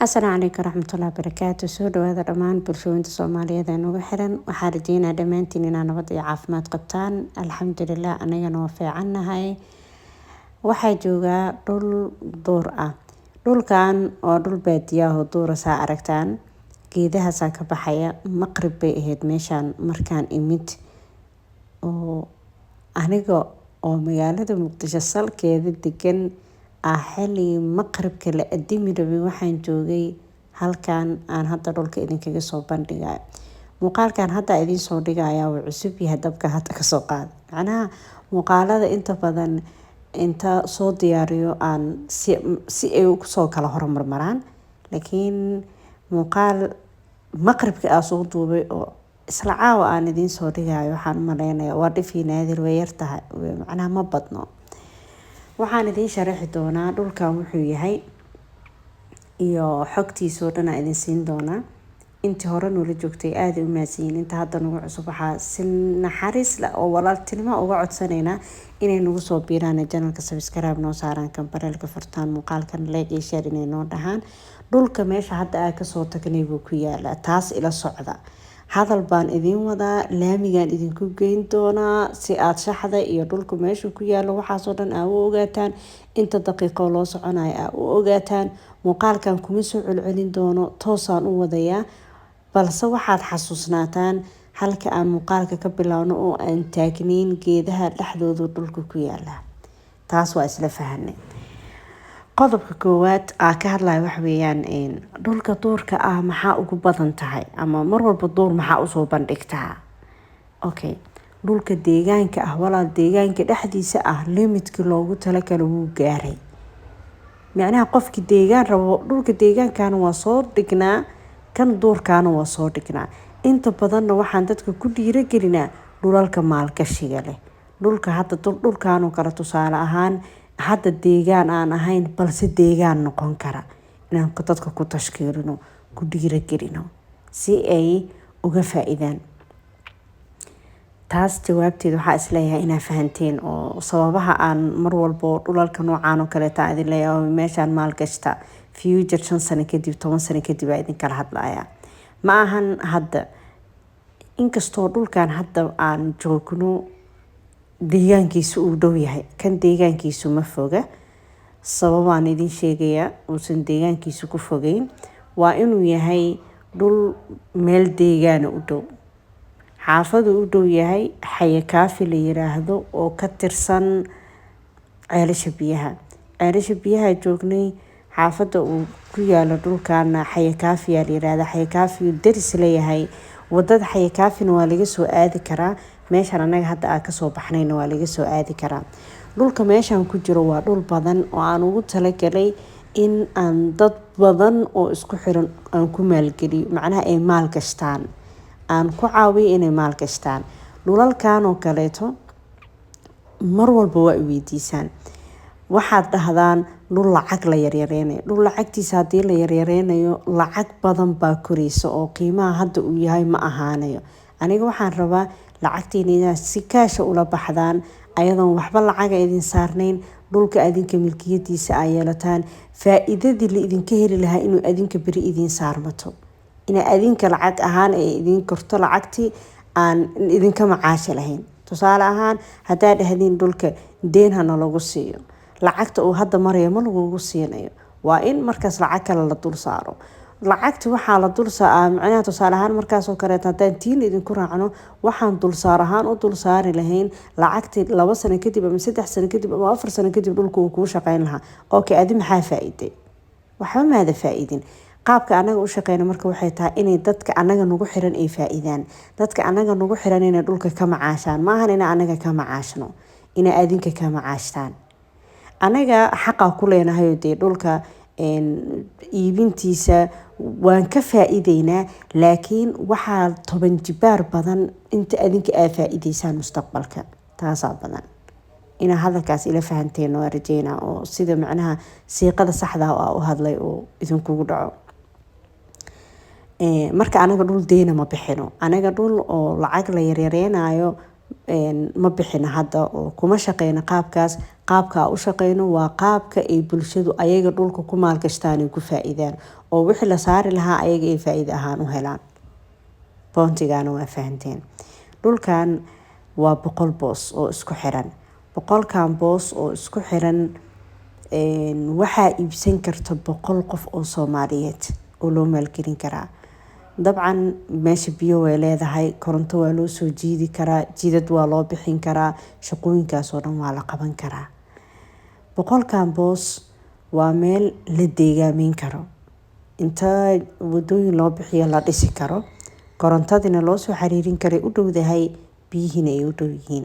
Asalaamu calaykum waraxmatullaahi wabarakaatu. Soo dhawaada dhammaan bulshooyinka Soomaaliyeed ee nagu xiran. Waxaa rajeynaa dhammaantiin inaa nabad iyo caafimaad qabtaan. Alxamdulilah, anagana waa fiicannahay. Waxaa joogaa dhul duur ah. Dhulkan waa dhul baadiyaah oo duura. Saa aragtaan, geedahaasaa ka baxaya. Maqrib bay ahayd meeshaan markaan imid, oo aniga oo magaalada Muqdisho salkeeda degan ah, xilligii maqribka la adimi rabay waxaan joogay halkan aan hadda dhulka idinkaga soo bandhigayo. Muuqaalkan hadda idiin soo dhigaya wuu cusub yahay, dabka hadda kasoo qaada. Macnaha, muuqaalada inta badan inta soo diyaariyo aan si ay kusoo kala hormarmaraan, laakiin muuqaal maqribka aa soo duubay oo isla caawa aan idiin soo dhigayo, waxaan u maleynayaa waa dhifii naadir, way yartahay, macnaha ma badno. Waxaan idiin sharaxi doonaa dhulkan wuxuu yahay iyo xogtiisa oo dhan aa idin siin doonaa. Intii hore noola joogtay aaday u mahadsanyihiin. Inta hadda nagu cusub, waxaa si naxariis leh oo walaaltinimo uga codsanaynaa inay nagu soo biiraan, channelka subscribe noo saaraan, gambaleelka furtaan, muuqaalkan like iyo share inay noo dhahaan. Dhulka meesha hadda aa kasoo tagnay buu ku yaalaa. Taas ila socda, hadal baan idiin wadaa, laamigaan idinku geyn doonaa si aad shaxda iyo dhulku meeshuu ku yaalo waxaasoo dhan aa u ogaataan, inta daqiiqo loo soconayo aa u ogaataan. Muuqaalkan kuma soo celcelin doono, toosaan u wadayaa, balse waxaad xasuusnaataan halka aan muuqaalka ka bilowno oo aan taagnayn, geedaha dhexdoodu dhulka ku yaala. Taas waa isla fahanay. Qodobka koowaad aa ka hadlaya waxa weeyaan, dhulka duurka ah maxaa ugu badan tahay ama mar walba duur maxaa usoo bandhigtaa? Okay, dhulka deegaanka ah, walaal, deegaanka dhexdiisa ah, limitkii loogu talagalo wuu gaaray. Micnaha, qofkii deegaan rabo, dhulka deegaankana waa soo dhignaa, kan duurkaana waa soo dhignaa. Inta badanna waxaan dadka ku dhiiragelinaa dhulalka maalgashiga leh. Dhulka hadda dhulkanoo kale, tusaale ahaan, hadda deegaan aan ahayn balse deegaan noqon kara, inaan dadka ku tashkiilino, ku dhiiragelino si ay uga faa-iidaan. Taas jawaabteed waxaa isleeyahay inaa fahanteen oo sababaha aan mar walbo dhulalka noocaan oo kaleeta idin leeyahay meeshaan maalgashta, future 5 sano kadib, 10 sano kadib aa idin kala hadlaya, ma ahan hadda. Inkastoo dhulkan hadda aan joogno deegaankiisu uu dhow yahay, kan deegaankiisu ma foga. Sababaan idin sheegayaa uusan deegaankiisu ku fogeyn waa inuu yahay dhul meel deegaana u dhow, xaafadu u dhow yahay, Xayakaafi la yiraahdo oo ka tirsan Ceelasha Biyaha. Ceelasha Biyaha joognay, xaafada uu ku yaalo dhulkana Xayakaafiyaa la yiraahda. Xayakaafiyu daris leeyahay. Wadada Xayakaafina waa laga soo aadi karaa, meeshan anaga hadda aan kasoo baxnayna waa laga soo aadi karaa. Dhulka meeshan ku jiro waa dhul badan oo aan ugu talagalay in aan dad badan oo isku xiran aan ku maalgeliyo, macnaha ay maal gashtaan, aan ku caawiyo inay maal gashtaan. Dhulalkan oo kaleeto mar walba waa i weydiisaan, waxaad dhahdaan dhul lacag la yaryareynayo. Dhul lacagtiisa haddii la yaryareynayo, lacag badan baa koreysa oo qiimaha hadda uu yahay ma ahaanayo. Aniga waxaan rabaa lacagtiina inaad si kaasha ula baxdaan, ayadoon waxba lacaga idin saarnayn, dhulka adinka milkiyadiisa aa yeelataan, faa-iidadii la idinka heli lahaa inuu adinka beri idiin saarmato, ina adinka lacag ahaan ay idiin korto, lacagtii aan idinka macaashi lahayn. Tusaale ahaan, haddaa dhahdiin dhulka deen hana lagu siiyo, lacagta uu hadda marayo ma lagugu siinayo. Waa in markaas lacag kale la dul saaro. Lacagti waxaa la dul macnaha, tusaale ahaan, markaasoo kaleeto haddaan tiin idinku raacno, waxaan dulsaar ahaan u dul saari lahayn lacagtii 2 sano kadib ama 3 sano kadib ama 4 sano kadib dhulka uu kuu shaqeyn lahaa. Okay, adi maxaa faa-iiday? Waxba maada faa-iidin. Qaabka anaga u shaqeyna marka waxay tahay inay dadka anaga nagu xiran ay faa-iidaan, dadka anaga nagu xiran inay dhulka ka macaashaan. Maahan ina anaga ka macaashno, inay adinka ka macaashtaan. Anaga xaqaa ku leenahay dee dhulka iibintiisa waan ka faa-iideynaa, laakiin waxaa 10 jibaar badan inta adinka aa faa-iideysaan mustaqbalka, taasaa badan. Inaa hadalkaas ila fahanteen waa rajeynaa, oo sida macnaha siiqada saxda ah u hadlay oo idinkugu dhaco. Marka anaga dhul deena ma bixino, anaga dhul oo lacag la yaryareynayo. Ma bixina hadda oo kuma shaqeyno qaabkaas. Qaabka u shaqeyno waa qaabka ay bulshadu ayaga dhulka ku maalgashtaan, ay ku faa-iidaan, oo wixii la saari lahaa ayaga ay faa-iide ahaan u helaan. Point-igaana waa fahanteen. Dhulkan waa 100 boos oo isku xiran. 100-kan boos oo isku xiran waxaa iibsan karta 100 qof oo Soomaaliyeed oo loo maalgelin karaa. Dabcan meesha biyo way leedahay, koronto waa loo soo jiidi karaa, jidad waa loo bixin karaa, shaqooyinkaas oo dhan waa la qaban karaa. 100-kan boos waa meel la deegaameyn karo, inta wadooyin loo bixiyo la dhisi karo, korontadina loo soo xiriirin karay u dhowdahay, biyihiina ay u dhow yihiin,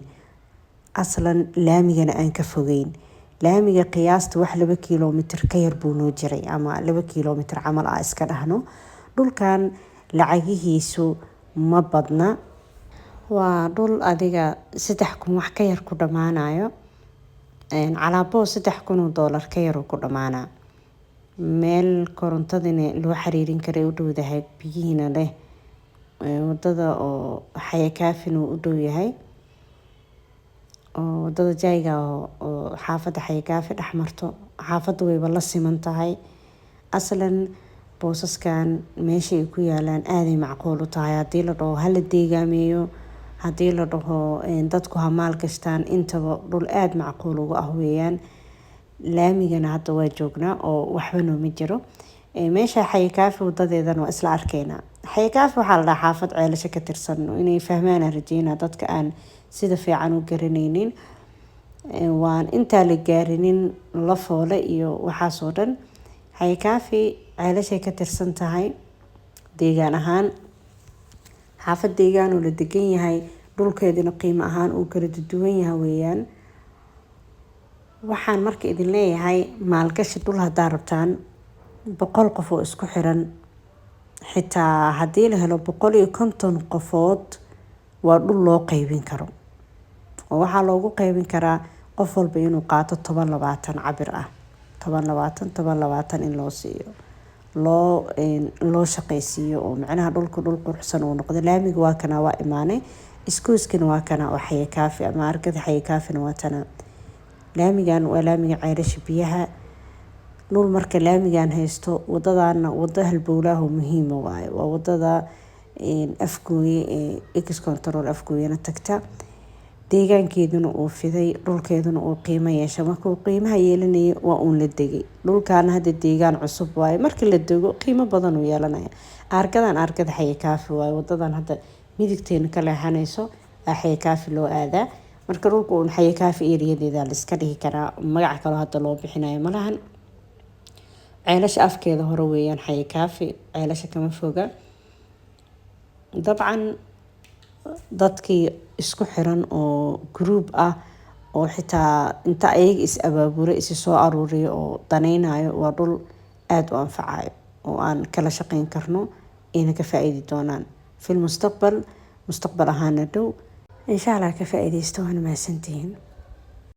aslan laamigana aan ka fogeyn. Laamiga qiyaasta wax 2 kilomitir ka yar buu noo jiray, ama 2 kilomitir camal ah iska dhahno. Dhulkan lacagihiisu ma badna. Waa dhul adiga 3000 wax ka yar ku dhammaanayo. Calaabo $3000 ka yar ku dhammaanaa. Meel korontadina loo xiriirin karay u dhowdahay, biyihiina leh, wadada oo Xayakaafin uu u dhow yahay, oo wadada jayga oo xaafadda Xayakaafi dhex marto. Xaafadda wayba la siman tahay. Aslan boosaskan meesha ay ku yaalaan aaday macquul u tahay. Haddii la dhaho hala deegaameeyo, haddii la dhaho dadku ha maal gashtaan, intaba dhul aada macquul uga ah weeyaan. Laamigana hadda waa joognaa oo waxba nooma jiro. Meesha Xayakaafi wadadeedana waa isla arkeynaa. Xayakaafi waxaa la dhahaa xaafad Ceelasho ka tirsan. Inay fahmaan aan rajeynaa dadka aan sida fiican u garanaynin. Waan intaa la gaarinin Lafoole iyo waxaasoo dhan. Xayakaafi Ceelashay ka tirsan tahay deegaan ahaan. Xaafad deegaan oo la degan yahay, dhulkeeduna qiimo ahaan uu kala duwan yahay weeyaan. Waxaan marka idin leeyahay, maalgashi dhul haddaa rabtaan, 100 qof oo isku xiran, xitaa haddii la helo 150 qofood, waa dhul loo qeybin karo, oo waxaa loogu qeybin karaa qof walba inuu qaato 10 20 cabir ah, 10 20, 10 20 in loo siiyo, loo shaqeysiiyo, oo macnaha dhulka dhul quruxsan uu noqdo. Laamiga waa kana, waa imaanay. Iskuuskana waa kana oo Xayakaafi ama argada Xayakaafina waa tana. Laamigan waa laamiga Ceelasha Biyaha. Dhul marka laamigan haysto, wadadana wado halbowlaha muhiima waaye. Waa wadada Afgooye ee Ex Control Afgooyena tagta. Deegaankeeduna uu fiday, dhulkeeduna uu qiimo yeeshay. Markuu qiimaha yeelanaya waa uun la degay. Dhulkaana hadda deegaan cusub waaye. Marka la dego qiimo badan uu yeelanaya. Aargadan aargada Xayakaafi waaye. Wadadan hadda midigteena ka leexanayso Xayakaafi loo aadaa. Marka dhulka uun Xayakaafi eriyadeeda la iska dhihi karaa, magac kaloo hadda loo bixinayo malahan. Ceelasha afkeeda hore weeyaan Xayakaafi, Ceelasha kama foga. Dabcan dadkii isku xiran oo group ah, oo xitaa inta ayaga is abaabura, isi soo aruuriyo oo daneynayo, waa dhul aada u anfacayo oo aan kala shaqeyn karno, ayna ka faa-iidi doonaan fil mustaqbal, mustaqbal ahaana dhow, insha Allah. Ka faa-iideysto, waana mahadsantihiin.